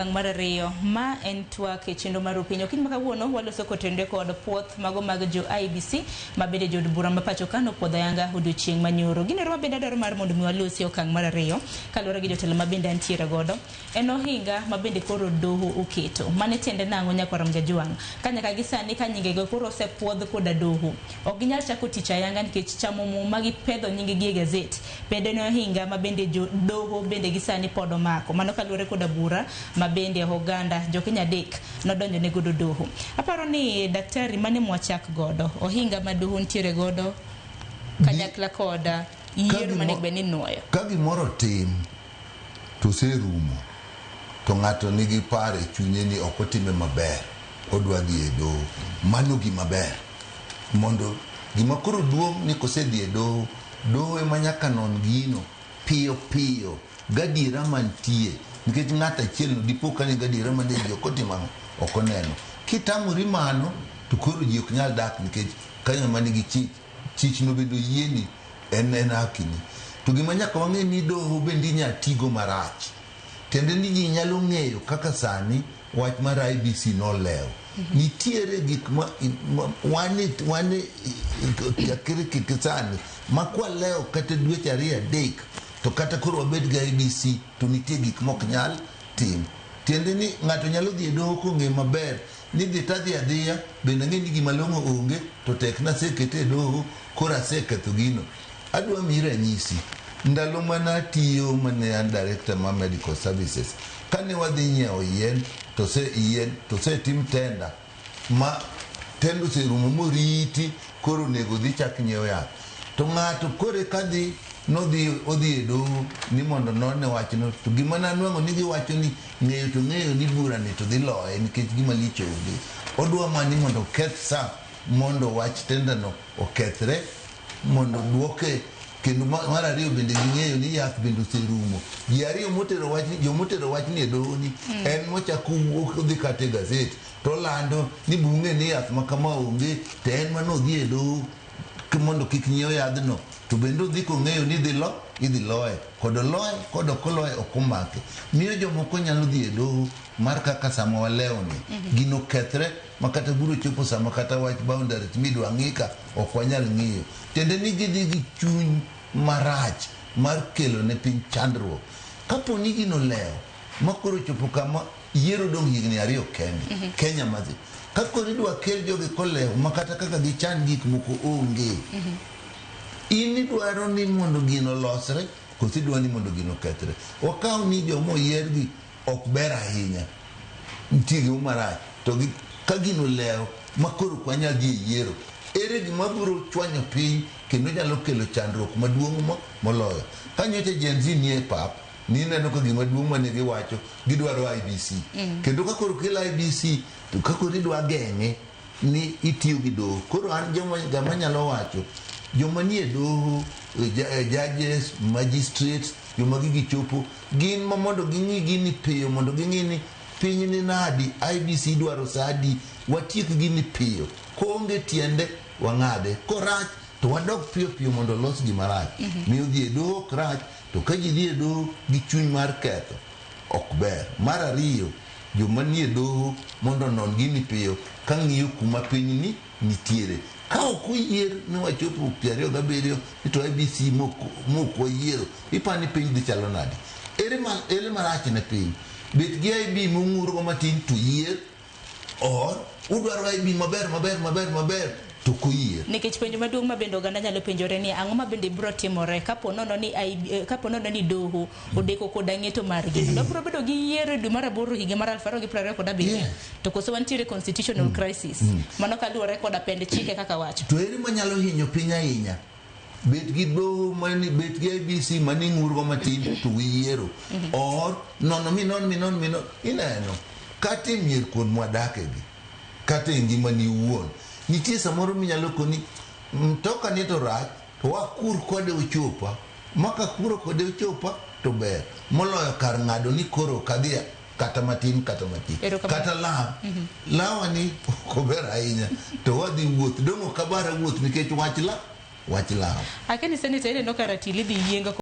Okang' mar ariyo, ma en twak e chenro mar Rupiny. Okinyi ma kawuono waloso kotenore kod puoth mago mag jo IEBC ma bende jood bura ma pacho ka nopuodho ayanga odiochieng' manyoro. Gino ero ma bende adwaro mar mondo mi walosi e okang' mar ariyo kaluwore gi jotelo ma bende antiere godo en ohinga ma bende koro doho oketo. Mano tiende nang'o nyakwar Mjajwang'? Ka nyaka gi sani ka nyingego koro osepuodh koda doho, ok ginyal chako tich ayanga nikech chamo muma gi pedho nying gi e gazet Bende ne ohinga ma bende jo doho bende gi sani pod omako. Mano kaluwore koda bura ma bende oganda jokenya adek nodonjo ne godo doho. Aparo ni daktari mane mwachak godo, ohinga ma doho nitiere godo kanyakla koda yiero manego bed ni inuoyo. Ka gimoro otim to oserumo to ng'ato nigi paro e chunye ni ok otime maber, odwa dhi e doho, mano gima ber. Mondo gima koro duong' ni kosedhi e doho, Doho ema nyaka non gino piyo piyo gadiera mantie nikech ng'at achiel no dipo ka ni gadiera mane ji ok otimo ang'o ok oneno. Kitamori mano to koro ji ok nyal dak nikech ka ng'ama nigi chich, chich no bende oyieni en en haki ni. To gima nyaka wang'e ni doho bende inya tigo marach. Tiende ni ji nyalo ng'eyo kaka sani wach mar IEBC nolewo. Nitiere gik ma wan e chakre kik sani ma kwalewo kata dweche ariyo adek to kata koro wabed gi IEBC to nitie gik mok nyal tim. Tiende ni ng'ato nyalo dhi e doho kong'eyo maber ni dhi tadhi adhiya bende ang'e ni gima long'o onge to tek nasekete e doho koro aseketho gino. Adwa miyi ranyisi. Ndalo mane atiyo mane an director mar medical services, kane wadhi nyiewo yien to se yien to osetim tender ma tender oserumo moriti koro onego odhi chak nyiew yath. To ng'ato koro eka dhi nodhi odhi e doho ni mondo nonne wachno to gima nanwang'o ni giwacho ni ng'eyo to ng'eyo ni burani to dhi loye nikech gima lich onge. Odwa mana ni mondo oketh sa mondo wach tender no okethre mondo duoke kendo mar ariyo bende ging'eyo ni yath bende oserumo. Ji ariyo motero wachni, jomotero wachni e doho ni en mochako wuok odhi kata e gazet to olando ni bung'e ni yath ma kama onge to en mane odhi e doho mondo kik nyiew yadhno to bende odhi kong'eyo ni idhi lo idhi loye kod oloye kod ok oloye ok omake. Miyo jomoko nyalo dhi e doho mar kaka sama walewoni gino okethre ma kata biro chopo sama kata wach boundaries midwa ng'i ka ok wanyal ng'iyo. Tiende ni gidhi gi chuny marach mar kelo ne piny chandruok. Kapo ni gino olewo ma koro ochopo kama yiero odong' higni ariyo kende, Kenya madhi. Ka koro idwa kel jogi kolewo ma kata kaka gichan gik moko onge, in idwaro ni mondo gino olosre koso idwa ni mondo gino okethre? Wakaw ni joma oyier gi ok ber ahinya, nitie gima marach to gi, ka gino lewo ma koro ok wanyal dhi e yiero, ere gima biro chwanyo piny kendo nyalo kelo chandruok maduong' moloyo? Ka nyocha Gen Z nie pap, nineno ka gima duong' mane giwacho, gidwaro IEBC. Kendo ka koro okel IEBC, to ka koro idwa geng'e ni itiyo gi doho. Koro an joma, gama nyalo wacho, joma nie doho, judges, magistrates, joma gigi chopo, gin ma mondo ging'i gini piyo, mondo ging'i ni piny ni nadi, IEBC idwaro sa adi, watiek gini piyo. Koonge tiende, wang'ade. Korach, to wadog piyo piyo mondo olos gima rach. Miyo dhi e doho ok rach, to ka ji dhi e doho gi chuny mar ketho, ok ber. Mar ariyo, joma nie doho mondo onon gini piyo ka ng'iyo kuma piny ni nitiere. Ka ok oyier ni wachopo 27 ni to IEBC mok wayiero, iparo ni piny dhi chalo nade? Ere ma, ere marach ne piny? Bet gi IEB mong'urgo matin to yier or udwaro IEB maber maber maber maber to ok oyier. Nikech penjo maduong' ma bende oganda nyalo penjore ni ang'o ma bende biro timore kapo nono ni IEB, kapo nono ni doho odeko koda ng'eto margi. Kendo biro bedo gi yiero e dwe mar aboro higa mar 2027. To koso wantiere constitutional crisis. Mano kaluwore koda pend chike kaka wacho. To ere manyalo hinyo piny ahinya? Bet gi doho mani, bet gi IEBC mani ng'urgo matin to wiyiero. Or nono minon minon minon ineno kata e mier kuond mwadake gi kata e ngimani iwuon nitie samoro minyalo koni mtoka ni to rach to wakur kode ochopa ma kakuro kode ochopa to ber moloyo kar ng'ado ni koro ok adhi kata matin kata matin Erokamano. kata law lawa ni ok ober ahinya to wadhi wuoth dong' ok abara wuoth nikech wach la wach law Akeni senator ineno ka ratili dhi yiengo.